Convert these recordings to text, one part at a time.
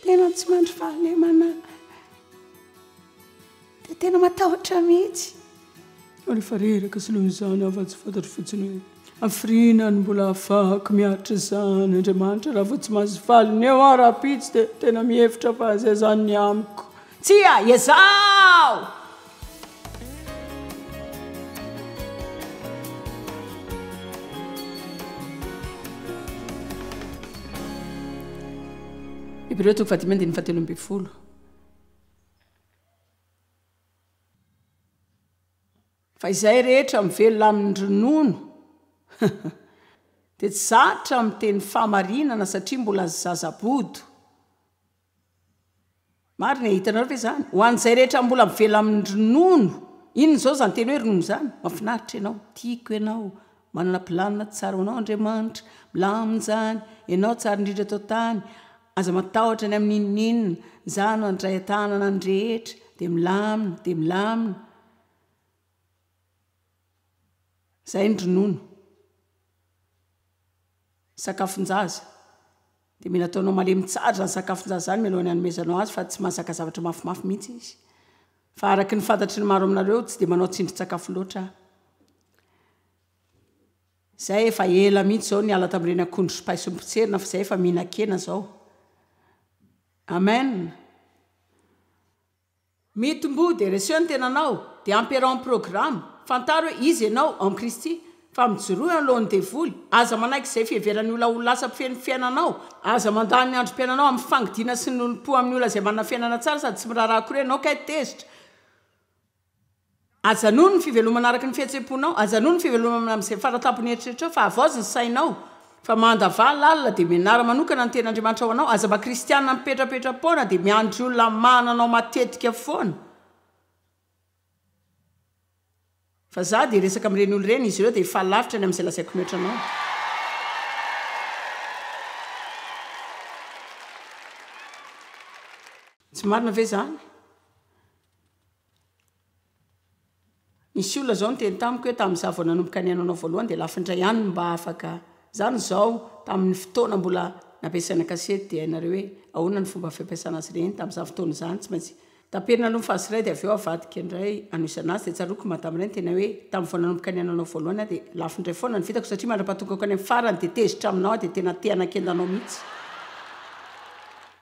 Tena tsy mandry fahalemana dia tena matahotra mihitsy. Ary efa reraka sy noho izany aho fa tsy fantatro fotsiny hoe hafiriana no mbola ahafahako miaritra izany. Andriamanitra raha vao tsy mahazo valiny eo aho rahampitso dia tena mihevitra fa izay izany ny amiko. Tsia, ezaho! Hebreo toko fahadimy andininy fahatelo ambin'ny folo. Fa izay rehetra mivelona amin'ny ronono dia tsy zatra miteny fahamarinana satria mbola zazabodo. Marina e, hitanareo ve izany? Ho an'izay rehetra mbola mivelona amin'ny ronono, inona izao izany teny hoe ronono izany? Mahafinaritra ianao, tiako ianao, manana planina tsara ho anao Andriamanitra, milamina izany, ianao tsara indrindra eto an-tany, aza matahotra ny amin'ny n'inon'inona, izaho no handray an-tanana ny rehetra, dia milamina, dia milamina. Izay ny ronono. Sakafon-jaza. Dia mila ataonao malemy tsara izany sakafon-jaza izany mialohan'ny hanomezanao azy fa tsy mahazaka zavatra mafimafy mihitsy izy. Fa araka ny fantatry ny maro aminareo, tsy dia manao tsindrin-tsakafo loatra aho. Izay efa ela mihitsy izao niala tamin'ireny akondro sy paiso mipotserina fa izay efa mihinan-kena izao. Amen. Mitomboa dia reseo ny tenanao, dia ampiaraho amin'ny programa. Fantaro hoe iza ianao ao amin'i Kristy. Fa mijoroa eo anoloan'ny devoly. Aza manaiky izay fiheveran'ny olona ho lasa mpifehy ny fiainanao. Aza mandany ny androm-piainanao amin'ny fangidiana sy ny lolompo amin'ny olona izay manana fiainana tsara sady tsy miraharaha akory ianao kay tezitra. Ajanony ny fivelomana araka ny fihetseham-ponao, ajanony ny fivelomana amin'izay fara-tampon'ny eritreritrao, fa havaozy ny sainao, fa mandavà lalina, dia mianara manokana ny Tenin'Andriamanitra ho anao, aza mba kristiana mipetrapetra-poana dia miandry olona hamahana anao matetika foana. Fa za dia hiresaka amin'ireny olona ireny, izy ireo dia hifaly lavitra ny amin'izay lazaiko mihoatra anao. Tsy marina ve izany? Nisy olona izao niteny tamiko hoe tamin'izaho vao nanomboka nihaino anao voalohany dia lafiny iray ihany no mba afaka izany izao tamin'ny fotoana mbola nampiasaina kasety dia hainareo hoe ahoana ny fomba fampiasana azy ireny tamin'izany fotoana izany tsy maintsy taperina aloha ny phase iray dia avy eo avadika indray hanohizana azy dia tsaroako madame iray niteny hoe tamin'ny vao nanomboka nihaino anao voalohany aho dia lafiny iray foana no vitako satria mandra-pahatongako any amin'ny farany dia tezitra aminao aho dia tena te hanakenda anao mihitsy.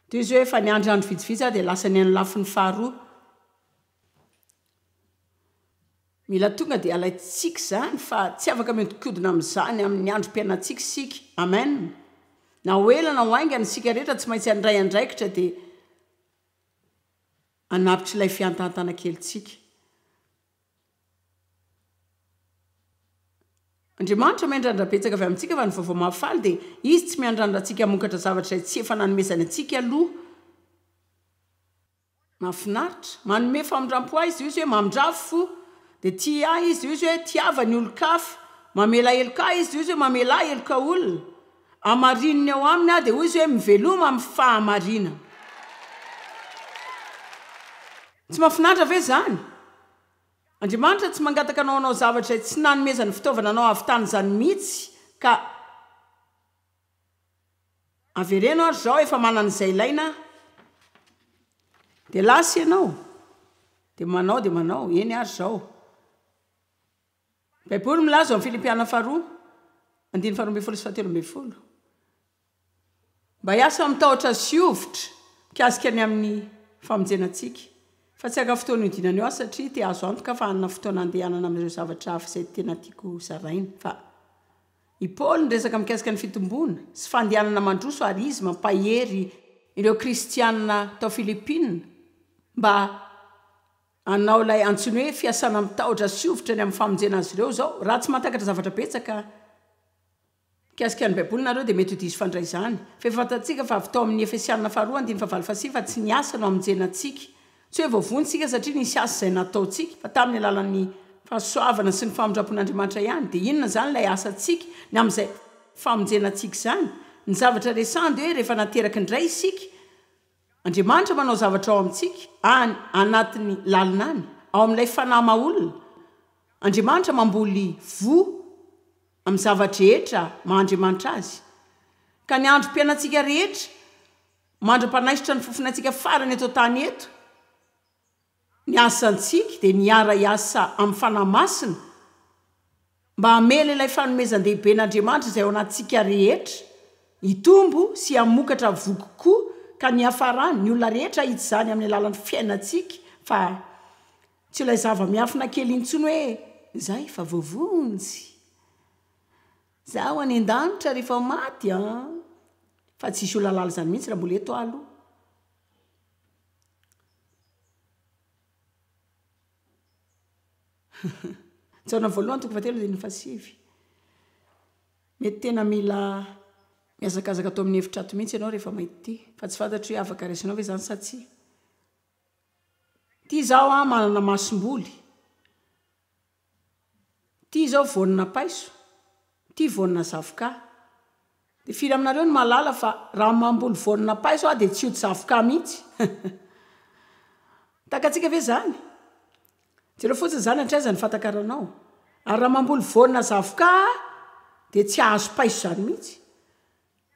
Toy izy hoe efa niandry andro vitsivitsy aho dia lasa nihaino lafiny faharoa. Mila tonga dia alaintsika izany fa tsy afaka mihodinkodina amin'izany amin'ny androm-piainantsika isika. Amen. Na ho ela na ho haingana isika rehetra tsy maintsy handray andraikitra dia hanapitra ilay fiantantana kelintsika. Andriamanitra miandrandra betsaka avy amintsika fa ny vaovao mahafaly dia Izy tsy miandrandra antsika hamokatra zavatra izay tsy efa nanomezany antsika aloha. Mahafinaritra. Manome famindrampo ahy izy, hoy izy hoe, mamindrafo fo. Dia tia ahy izy, hoy izy hoe, tiava ny olon-kafa. Mamela heloka ahy izy, hoy izy hoe, mamelà heloka olona. Hamarininy ao aminy aho, dia hoy izy hoe, miveloma amin'ny fahamarinana. Tsy mahafinaritra ve izany? Andriamanitra tsy mangataka anao hanao zavatra izay tsy nanomezany fitaovana anao hahavitana izany mihitsy ka. Avereno ary zao efa manana izay ilaina aho. Dia lasa ianao. Dia manao dia manao. Eny ary zao. Baiboly milaza ao amin'ny Filipiana faharoa, andininy faharoa ambin'ny folo sy fahatelo ambin'ny folo. Mba hiasa amin'ny tahotra sy hovitra mikasika ny amin'ny famonjena antsika. Fa tsy haka fotoana hiodinana eo aho satria te hahazo antoka fa hanana fotoana handehanana amin'ireo zavatra hafa izay tena tiako hozaraina. Fa. I Paoly niresaka mikasika ny fitomboana sy fandehanana mandroso ary izy mampahery ireo Kristiana tao Filipina mba hanao ilay antsoiny hoe fiasana amin-tahotra sy hovitra ny amin'ny famonjena azy ireo izao. Raha tsy mahatakatra zavatra betsaka mikasika ny Baiboly nareo dia mety ho diso fandray izany. Fa efa fantatsika fa avy tao amin'ny Efesiana faharoa andininy fahavalo fahasivy fa tsy ny asa no hamonjena antsika Tsy hoe voavonjy isika satria nisy asa izay nataontsika, fa tamin'ny alalan'ny fahasoavana sy ny famindrampon'Andriamanitra ihany. Dia inona izany ilay asantsika ny amin'izay famonjena antsika izany? Ny zavatra resahiny dia hoe rehefa nateraka indray isika, Andriamanitra manao zavatra ao amintsika, any anatin'ny lalina any, ao amin'ilay fanahy maha-olona. Andriamanitra mamboly voa amin'ny zava-drehetra maha-Andriamanitra Azy. Ka ny androm-piainantsika rehetra. Mandra-panaisotra ny fofonaintsika farany eto an-tany eto, ny asantsika dia ny hiara-hiasa amin'ny Fanahy Masina mba hamela ilay fanomezan-dehiben'Andriamanitra izay ao anatintsika rehetra hitombo sy hamokatra voa kokoa ka ny hiafarany, ny olona rehetra hahita izany amin'ny alalan'ny fiainantsika fa tsy ilay zava-miafina kely intsony hoe izaho efa voavonjy. Zaho any an-danitra rehefa maty an! Fa tsy hisy olona halala izany mihitsy raha mbola eto aho aloha. Jaona voalohany toko fahatelo andininy fahasivy. Mety tena mila mihazakazaka ato amin'ny efitra ato mihitsy ianao rehefa mahita ity. Fa tsy fantatro hoe afaka raisinao ve izany sa tsia. Ity izaho an, manana masomboly. Ity izao voanina paiso, ity voanina zavoka. Dia firy aminareo no mahalala fa raha mamboly voanina paiso aho dia tsy hody zavoka mihitsy? Takatsika ve izany? Jereo fotsiny izany hatraiza ny fahatakaranao. Ary raha mamboly voanina zavoka aho dia tsy hahazo paiso izany mihitsy.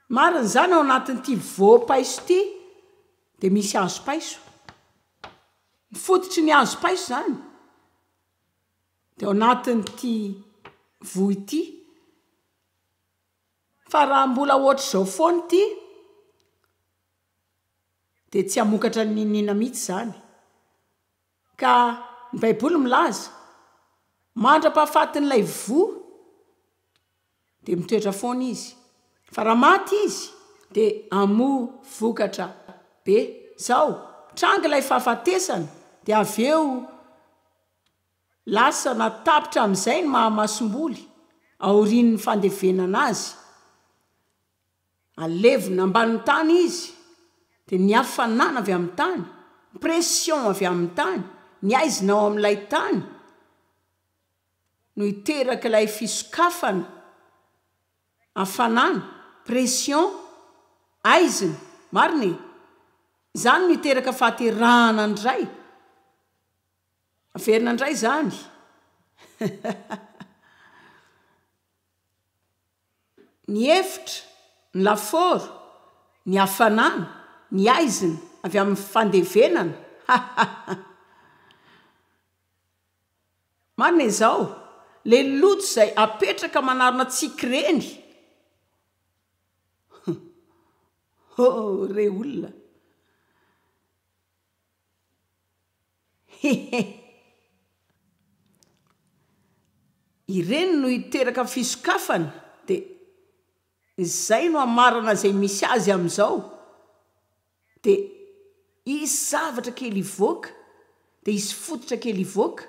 Marina izany ao anatin'ity voa-paiso ity dia misy hazo paiso. Ny fototry ny hazo paiso izany dia ao anatin'ity voa ity. Fa raha mbola ohatr'izao foana ity dia tsy hamokatra n'inon'inona mihitsy izany. Ka ny Baiboly milaza, mandra-pahafatin'ilay voa dia mitoetra foana izy. Fa raha maty izy dia hamoa vokatra be. Izao, mitranga ilay fahafatesana dia avy eo Lasa na tapitra amin'izay ny maha masomboly aorian'ny fandevenana azy. Alevina ambanin'ny tany izy dia ny hafanana avy amin'ny tany, ny pression avy amin'ny tany, ny haizina ao amin'ilay tany no hiteraka ilay fisokafana, hafanana, pression, haizina, marina e! Izany no hiteraka fahaterahana indray. Averina indray izany. Ny efitra, ny lafaoro, ny hafanana, ny haizina avy amin'ny fandevenana. Marina izao, ilay loto izay apetraka manarona tsiky ireny. Oh, re olona. Hehe. Ireny no hiteraka fisokafana dia izay no hamarana izay misy azy amin'izao dia hisy zavatra kely hivoaka dia hisy fototra kely hivoaka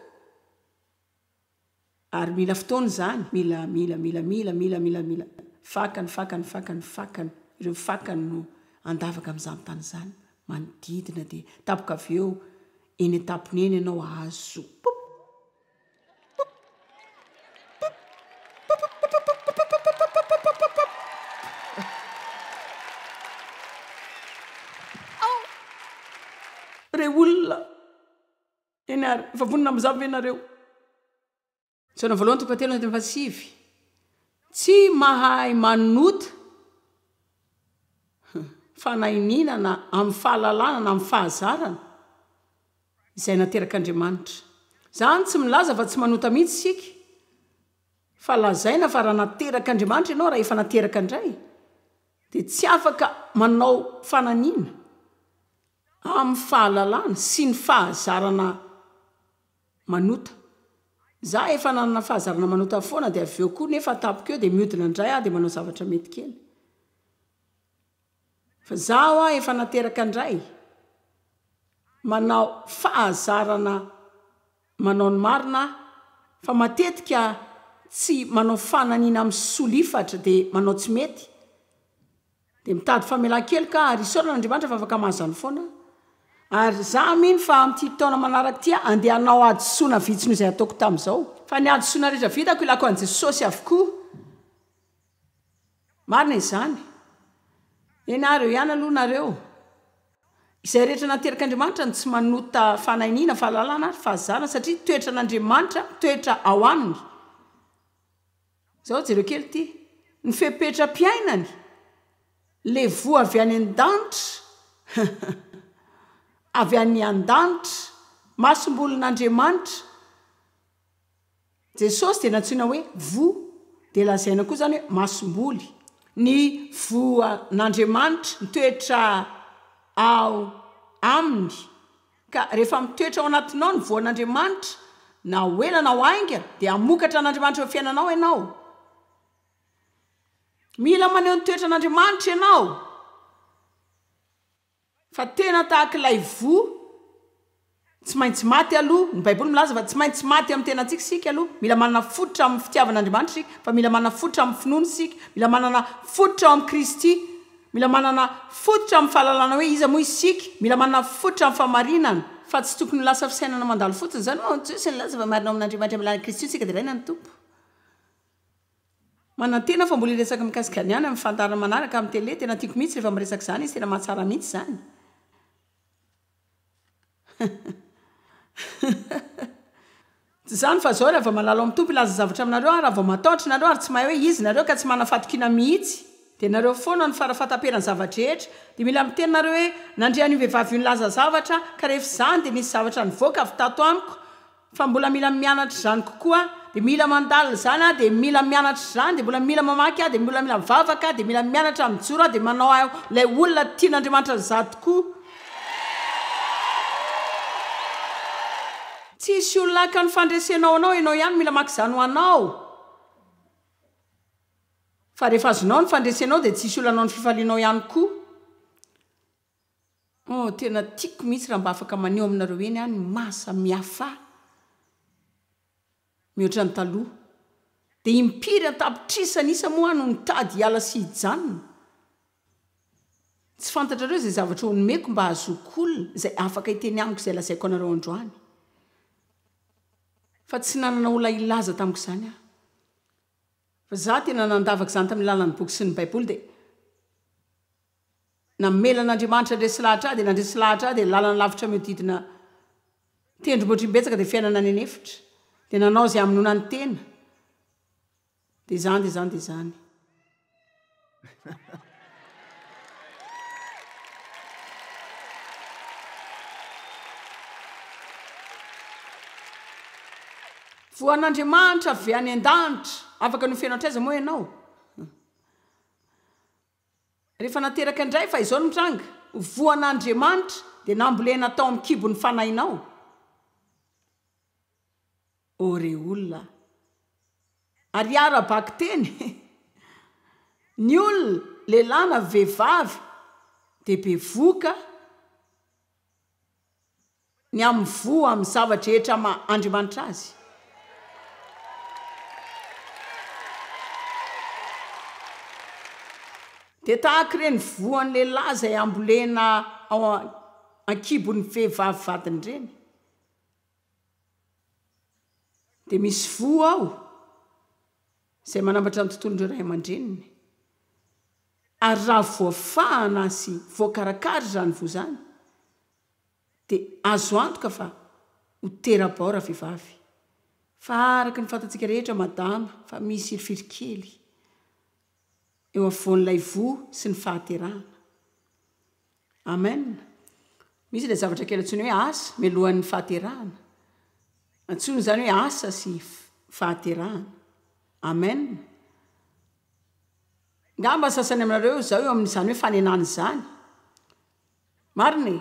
Ary mila fotoana izany, mila, mila, mila, mila, mila, mila, mila fakany, fakany, fakany, fakany, ireo fakany no handavaka amin'izany tany izany, manodidina dia tampoka avy eo, eny an-tampony eny ianao hahazo pop, pop, pop, pop, pop, pop, pop, pop, pop, pop, pop, pop, pop, pop. Ao! Re olona! Eny ary, efa vonona amin'izany ve nareo? Jaona voalohany toko fahatelo andininy fahasivy Tsy mahay manota fanahiniana na amin'ny fahalalana na amin'ny fahazarana izay naterak'Andriamanitra. Izany tsy milaza fa tsy manota mihitsy isika, fa lazaina fa raha naterak'Andriamanitra ianao, raha efa nateraka indray, dia tsy afaka manao fananiana. Amin'ny fahalalana sy ny fahazarana manota. Za efa nanana fahazarana manota foana dia avy eo koa nefa tampoka eo dia miodina indray aho dia manao zavatra mety kely. Fa za hoa efa nateraka indray manao fahazarana manao ny marina aho fa matetika tsy manao fananiana amin'ny solifatra dia manao tsy mety. Dia mitady famelan-keloka aho ary isaorana Andriamanitra fa afaka mahazo izany foana aho. Ary za mino fa amin'ity taona manaraka ity aho andeha hanao hadisoana vitsy noho izay ataoko tamin'izao. Fa ny hadisoana rehetra vitako ilako an'i Jesosy avokoa. Marina izany. Eny ary, eo ihany aloha nareo. Izay rehetra naterak'Andriamanitra no tsy manota fanainiana, fahalalana ary fahazarana satria toetran'Andriamanitra mitoetra ao aminy. Zao jereo kely ity. Ny fepetram-piainany, le voa avy any an-danitra. Avy any an-danitra, masombolin'Andriamanitra. Jesosy dia nantsoina hoe voa, dia lazaina koa izany hoe masomboly. Ny voan'Andriamanitra mitoetra ao aminy. Ka rehefa mitoetra ao anatinao ny voan'Andriamanitra, na ho ela na ho haingana, dia hamokatra an'Andriamanitra eo amin'ny fiainanao ianao. Mila maneho ny toetran'Andriamanitra ianao. Fa tena tahaka ilay voa tsy maintsy maty aloha, ny baiboly milaza fa tsy maintsy maty amin'ny tenantsika isika aloha, mila manana fototra amin'ny fitiavan'Andriamanitra isika, fa mila manana fototra amin'ny finoana isika, mila manana fototra ao amin'i Kristy, mila manana fototra amin'ny fahalalana hoe iza moa isika, mila manana fototra amin'ny fahamarinana. Fa tsy tokony ho lasa fisainana mandalo fotsiny izany hoe, Jesosy nilaza fa marina ao amin'Andriamanitra amin'ny alalan'i Kristy isika deraina ny Tompo. Manantena fa mbola hiresaka mikasika ny any amin'ny fandaharana manaraka amin'ny télé, tena tiako mihitsy rehefa miresaka izany izy, tena mahatsara mihitsy izany. Tsy izany fa izao raha vao malala ao amin'ny Tompo hilaza zavatra aminareo aho, raha vao matahotra nareo ary tsy mahay hoe iza nareo ka tsy manana fahatokiana mihitsy, dia nareo foana no fara-fahataperan'ny zava-drehetra, dia mila miteny nareo hoe nandre an'io vehivavy io nilaza zavatra aho, ka rehefa izany dia nisy zavatra nivoaka avy tato amiko, Fa mbola mila mianatra izany kokoa aho, dia mila mandalina izany aho, dia mila mianatra izany, dia mbola mila mamaky aho, dia mbola mila mivavaka aho, dia mila mianatra mijoro aho, dia manao ahy ilay olona tian'Andriamanitra an'izaho tokoa. Tsy hisy olona haka ny fandresenao anao, ianao ihany no mila maka izany ho anao. Fa rehefa azonao ny fandresenao dia tsy hisy olona hanao ny fifalianao ihany koa. Oh, tena tiako mihitsy raha mba afaka maneho aminareo eny aho ny maha samihafa ahy mihoatra ny taloha. Dia impiry an-tapitrisa an'isa moa aho no nitady hiala sy hijanona. Tsy fantatrareo izay zavatra ho nomeko mba hahazoako olona izay afaka hiteny amiko izay lazaiko anareo androany. Fa tsy nanana olona hilaza tamiko izany aho. Fa izaho tena nandavaka izany tamin'ny alalan'ny boky sy ny Baiboly dia. Namela an'Andriamanitra handresy lahatra ahy dia nandresy lahatra ahy dia lalana lavitra mihodidina tendrombohitra imbetsaka dia fiainana any an'efitra dia nanao izay hamonoana ny tena dia izany dia izany dia izany. Voan'Andriamanitra avy any an-danitra afaka ny ho feno hatraiza moa ianao? Rehefa nateraka indray fa izao no mitranga, voan'Andriamanitra dia nambolena tao amin'ny kibon'ny fanahinao. Oh re olona a! Ary ara-bakiteny, ny olona, lehilahy na vehivavy, dia bevoka, ny amin'ny voa amin'ny zava-drehetra maha Andriamanitra azy. Dia tahaka ireny voan'ny lehilahy izay ambolena ao an-kibon'ny vehivavy vadiny ireny. Dia misy voa ao izay manambatra ny tontolon'ireo ray aman-dreniny. Ary raha voafahana sy voakarakara izany voa izany, dia azo antoka fa ho tera-bao ravehivavy. Fa araka ny fantatsika rehetra madama fa misy hirifiry kely eo afovoan'ilay voa sy ny fahaterahana. Amen. Misy ilay zavatra kely antsoina hoe asa mialohan'ny fahaterahana. Antsoina izany hoe asa sy fahaterahana. Amen. Ngamba sasany aminareo izao eo amin'izany hoe fanenana izany. Marina e!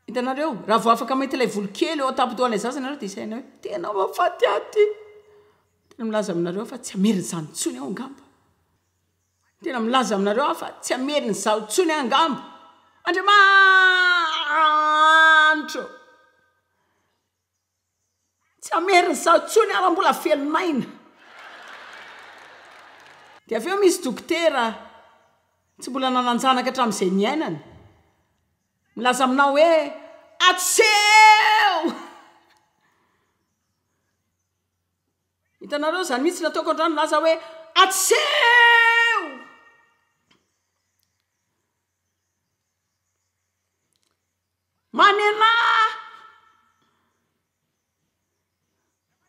Hitanareo, raha vao afaka mahita ilay volo kely eo an-tampon-dohan'ilay zaza ianareo dia hisaina hoe, tena mahafaty ahy ity. Tena milaza aminareo aho fa tsy hamerina izany intsony aho angamba. Tena milaza aminareo aho fa tsy hamerina izaho intsony aho angamba. Andriamanitro! Tsy hamerina izaho intsony aho raha mbola velon'aina. Dia avy eo misy dokotera tsy mbola nanan-janaka hatramin'izay niainany, milaza aminao hoe, Atseho! Hitanareo, izany mihitsy no ataoko androany, milaza hoe, Atseho! Manenà!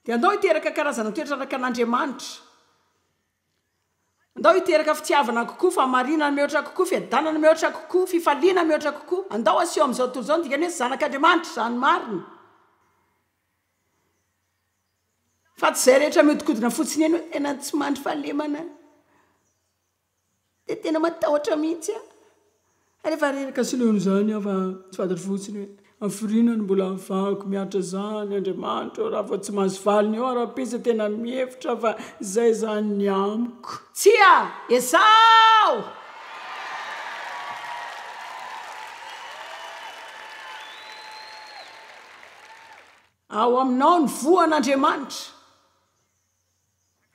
Dia andao hiteraka karazana toetra araka an'Andriamanitra. Andao hiteraka fitiavana kokoa, fahamarinana mihoatra kokoa, fiadanana mihoatra kokoa, fifaliana mihoatra kokoa. Andao aseho amin'izao tontolo izao ny dikany hoe zanak'Andriamanitra izany marina. Fa tsy izay rehetra mihodinkodina fotsiny eny hoe tena tsy mandry fahalemana. Dia tena matahotra mihitsy aho. Ary efa reraka sy leo an'izany aho fa tsy fantatro fotsiny hoe hafiriana no mbola ahafahako miaritra izany Andriamanitra ô, raha vao tsy mahazo valiny eo aho rahampitso dia tena mihevitra fa izay izany ny amiko. Tsia! Ezaho! Ao aminao ny voan'Andriamanitra.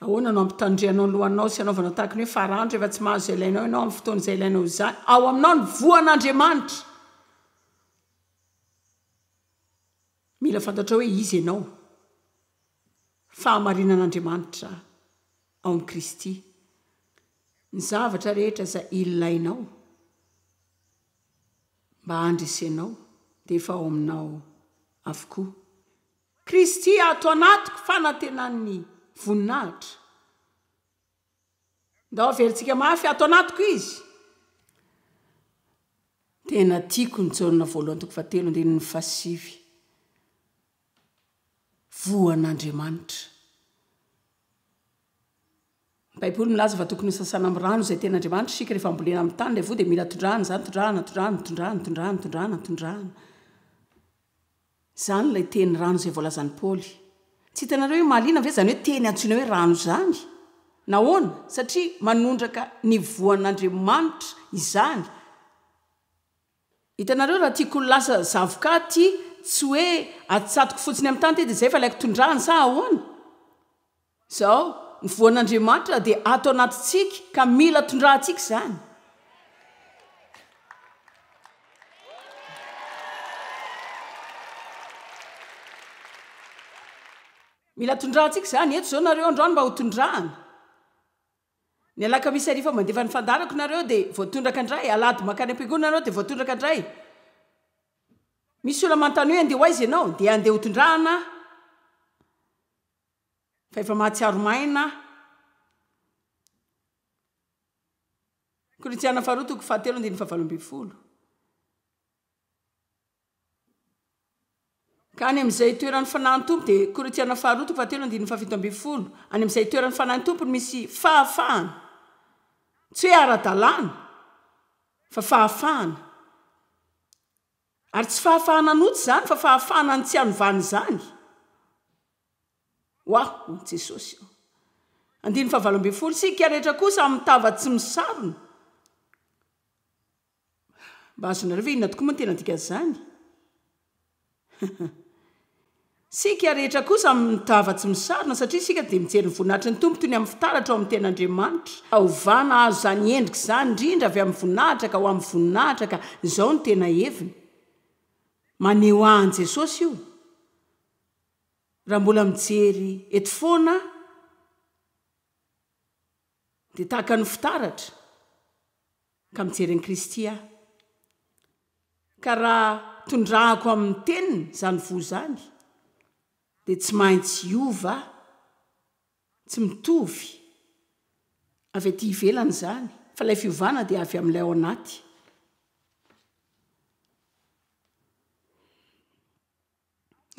Ahoana no ampitandrehanao ny lohanao sy anaovanao tahaka ny hoe farandro rehefa tsy mahazo izay ilainao ianao amin'ny fotoana izay ilainao izany? Ao aminao ny voan'Andriamanitra. Mila fantatrao hoe iza ianao. Fahamarinan'Andriamanitra ao amin'i Kristy. Ny zavatra rehetra izay ilainao mba handresenao dia efa ao aminao avokoa. Kristy ato anatiko fanantenan'ny voninahitra. Ndao averintsika mafy, ato anatiko Izy. Tena tiako ny Jaona voalohany toko fahatelo andininy fahasivy. Voan'Andriamanitra. Ny Baiboly milaza fa tokony hosasana amin'ny rano izay tenin'Andriamanitra isika rehefa ambolena amin'ny tany ilay voa dia mila tondrahana izany, tondrahana, tondrahana, tondrahana, tondrahana, tondrahana, tondrahana. Izany ilay teny rano izay voalazan'i Paoly. Tsy hitanareo hoe mahaliana ve izany hoe teny antsoina hoe rano izany? Nahoana? Satria manondraka ny voan'Andriamanitra izany. Hitanareo, raha tiako ho lasa zavoka ity, tsy hoe atsatoko fotsiny amin'ny tany ity dia izay fa alaiko tondrahana sa ahoana? Izao, ny voan'Andriamanitra dia ato anatintsika ka mila tondrahantsika izany. Mila tondrahantsika izany. Eto izao nareo androany mba ho tondrahana. Ny alakamisy hariva mandefa ny fandaharako nareo dia voatondraka indray, alahady mankany am-piangonana nareo dia voatondraka indray. Misy olona manontany hoe andeha ho aiza ianao? Dia andeha ho tondrahana aho. Fa efa mahatsiaro maina aho. Korintiana faharoa toko fahatelo andininy fahavalo ambin'ny folo. Ka any amin'izay toeran'ny fanahin'ny Tompo dia Korintiana faharoa toko fahatelo andininy fahafito ambin'ny folo. Any amin'izay toeran'ny fanahin'ny Tompo no misy fahafahana. Tsy hoe ara-dalàna fa fahafahana. Ary tsy fahafahana hanota izany fa fahafahana ny tsy hanovana izany. Ho ahy, hoy Jesosy. Andininy fahavalo ambin'ny folo, Isika rehetra kosa amin'ny tava tsy misarona. Mba azonareo ve inona tokoa moa no tena dikan'izany? Isika rehetra kosa amin'ny tava tsy misarona, satria isika dia mijery ny voninahitry ny Tompo toy ny amin'ny fitaratra ao amin'ny Tenin'Andriamanitra. Ovana hahazo izany endrika izany indrindra avy amin'ny voninahitra ka ho amin'ny voninahitra ka izao no tena heviny. Maneho ahy an'i Jesosy io. Raha mbola mijery eto foana aho dia tahaka ny fitaratra ka mijery an'i Kristy aho. Ka raha tondrahako amin'ny teniny izany voa izany dia tsy maintsy hiova aho, tsy mitovy avy aty ivelany izany fa ilay fiovana dia avy amin'ilay ao anaty.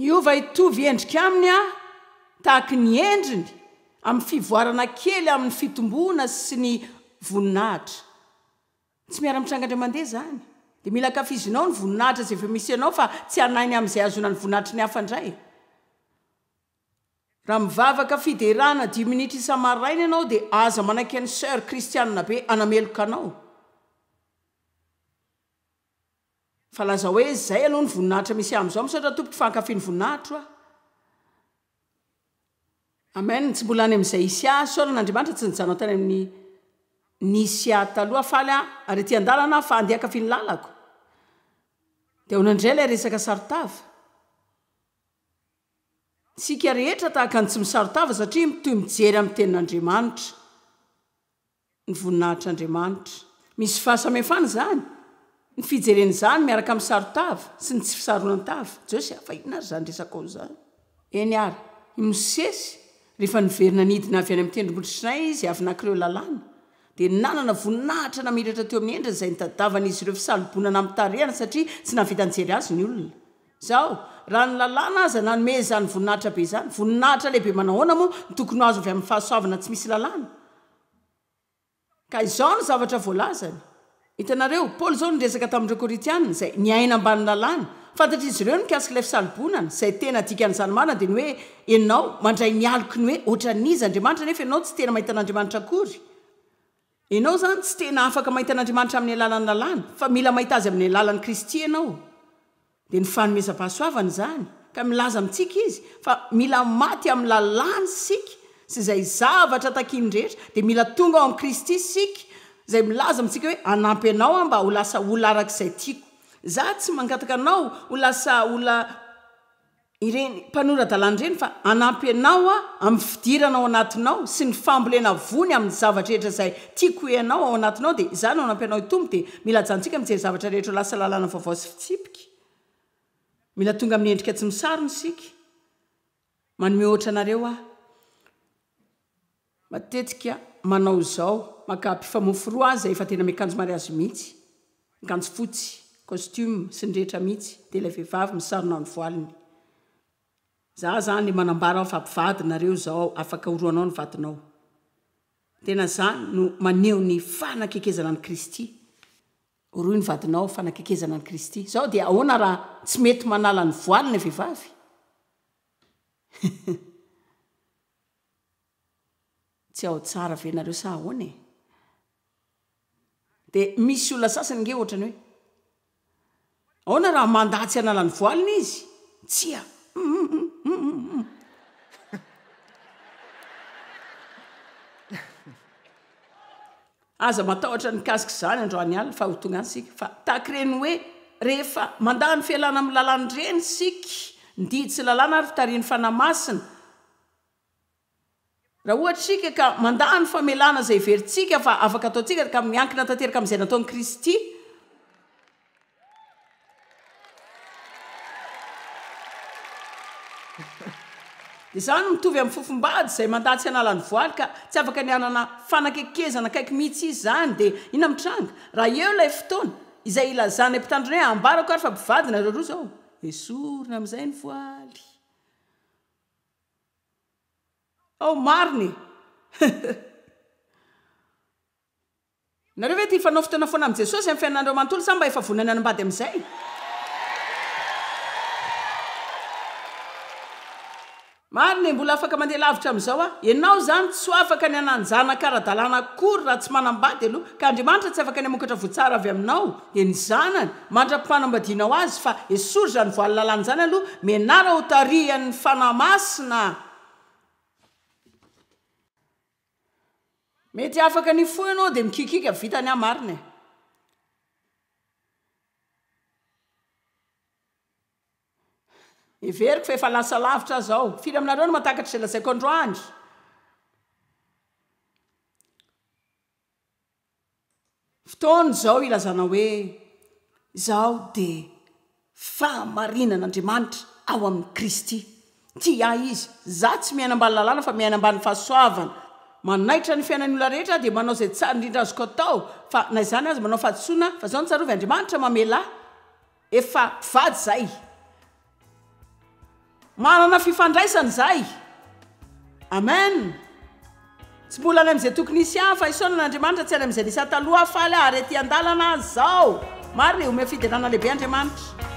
Hiova hitovy endrika aminy aho, tahaky ny endriny, amin'ny fivoarana kely amin'ny fitomboana sy ny voninahitra. Tsy miara-mitranga indray mandeha izany. Dia mila ankafizinao ny voninahitra izay efa misy anao fa tsy hanahy ny amin'izay hahazoana ny voninahitry ny hafa indray. Raha mivavaka fiderana dimy minitra isa-maraina ianao dia aza manaiky an'i Soeur kristianina be hanameloka anao. Fa lazao hoe zay aloha ny voninahitra misy ahy amizao, misaotra tompoko fa hankafy ny voninahitro aho. Amen, tsy mbola any amin'izay hisy ahy, isaorana Andriamanitra tsy nijanona tany amin'ny nisy ahy taloha, faly aho ary ety an-dalana aho fa handeha hankafy ny lalako. Dia ahoana indray ilay resaka saron-tava? Isika rehetra tahaka ny tsy misaron-tava satria mitohy mijery amin'ny tenin'Andriamanitra. ny voninahitr'Andriamanitra. Misy fahasamihafana izany, ny fijerena izany miaraka amin'ny saron-tava sy ny tsy fisaronan-tava. Jiosy a, fa inona ary izany resakao izany? Eny ary, i Mosesy, rehefa niverina nidina avy any amin'ny tendrombohitra Sinay izy, avy naka ireo lalàna. Dia nanana voninahitra namiratra teo amin'ny endriny izay nitadiavan'izy ireo fisalobonana amin'ny tarehiny satria tsy nahavita nijery azy ny olona. Izao, raha ny lalàna aza nanome izany voninahitra be izany, voninahitra lehibe manahoana moa no tokony ho azo avy amin'ny fahasoavana tsy misy lalàna? Ka izao no zavatra voalazany. Hitanareo, Paoly izao niresaka tamin'ireo Korintiana, izay niaina ambany lalàna. Fantatr'izy ireo ny mikasika ilay fisalobonana, izay tena dikan'izany marina dia ny hoe ianao mandray ny aloky ny hoe ohatran'iza Andriamanitra nefa ianao tsy tena mahita an'Andriamanitra akory. Ianao izany tsy tena afaka mahita an'Andriamanitra amin'ny alalan'ny lalàna, fa mila mahita Azy amin'ny alalan'i Kristy ianao. Dia ny fanomezam-pahasoavana izany, ka milaza amintsika Izy fa mila maty amin'ny lalàna isika sy izay zavatra takiany rehetra, dia mila tonga ao amin'i Kristy isika, izay milaza amintsika hoe hanampy anao aho mba ho lasa olona araka izay tiako. Izaho tsy mangataka anao ho lasa olona ireny mpanora-dalàna ireny fa hanampy anao aho amin'ny fidirana ao anatinao sy ny fambolena voany amin'ny zavatra rehetra izay tiako ianao ao anatinao dia izaho no hanampy anao hitombo dia mila ajanontsika mijery zavatra rehetra ho lasa lalàna vaovao sy fitsipika mila tonga amin'ny endrika tsy misarona isika manome ohatra anareo aho Matetika manao izao, maka mpifamofo roa aza efa tena miakanjo mariazy mihitsy, miakanjo fotsy, costume, sy ny rehetra mihitsy, dia ilay vehivavy misarona ny voaliny. Za zany manambara aho fa mpivady nareo izao afaka orohanao ny vadinao. Tena zany no maneho ny fanakekezana an'i Kristy. Orohy ny vadinao fanakekezana an'i Kristy. Zao dia ahoana raha tsy mety manala ny voaliny ilay vehivavy? Tsy ao tsara ve nareo sa ahoana e? Dia misy olona sasany nge ohatrany hoe ahoana raha mandà tsy hanala ny voaliny izy? Tsia! Humm. Aza matahotra ny mikasika izany androany alina fa ho tonga any isika. Fa tahaka ireny hoe rehefa mandà ny fialana amin'ny lalàna ireny isika, ny didy sy lalàna ary fitarihan'ny Fanahy Masina, Raha ohatra isika ka mandà ny famelana izay heverintsika fa afaka ataontsika ka miankina tanteraka amin'izay nataon'i Kristy, dia izany mitovy amin'ny fofombady izay mandà tsy hanala ny voaly ka tsy afaka ny hanana fanakekezana akaiky mihitsy izy izany, dia inona mitranga? Raha eo ilay fotoana izay ilazan'ny mpitandrina hoe ambarako ary fa mpivady nareo roa izao, esorina amin'izay ny voaly. Ao marina e! Nareo ve tia hifanao fotoana foana amin'i Jesosy amin'ny fiainanareo manontolo sa mba efa vonona ny hanambady amin'izay? Marina e, mbola afaka mandeha lavitra amin'izao aho. Ianao izany tsy ho afaka ny hanan-janaka ara-dalàna akory raha tsy manambady aloha, ka Andriamanitra tsy afaka ny hamokatra voa tsara avy aminao, dia ny zanany, mandra-panambadianao azy, fa esory izany voaly lalàna izany aloha, mianara ho tarihan'ny Fanahy Masina. Mety afaka ny fo ianao dia mikikiaka vita ny ahy marina e. Heveriko fa efa lasa lavitra aho izao. Firy aminareo no mahatakatra izay lazaiko androany? Fotoana izao ilazana hoe, Izaho dia fahamarinan'Andriamanitra ao amin'i Kristy. Tia ahy Izy. Izaho tsy miaina ambany lalàna fa miaina ambany fahasoavana. Manaitra ny fiainan'ny olona rehetra aho dia manao izay tsara indrindra azoko atao fa na izany aza manao fahadisoana fa izao no tsarovy Andriamanitra mamela ahy. Efa mpivady zay. Manana fifandraisana izay. Amen. Tsy mbola any amin'izay tokony hisy ahy fa isaorana Andriamanitra tsy any amin'izay nisy ahy taloha aho faly aho ary ety an-dalana aho zao. Marina e, omeo fiderana lehibe Andriamanitra.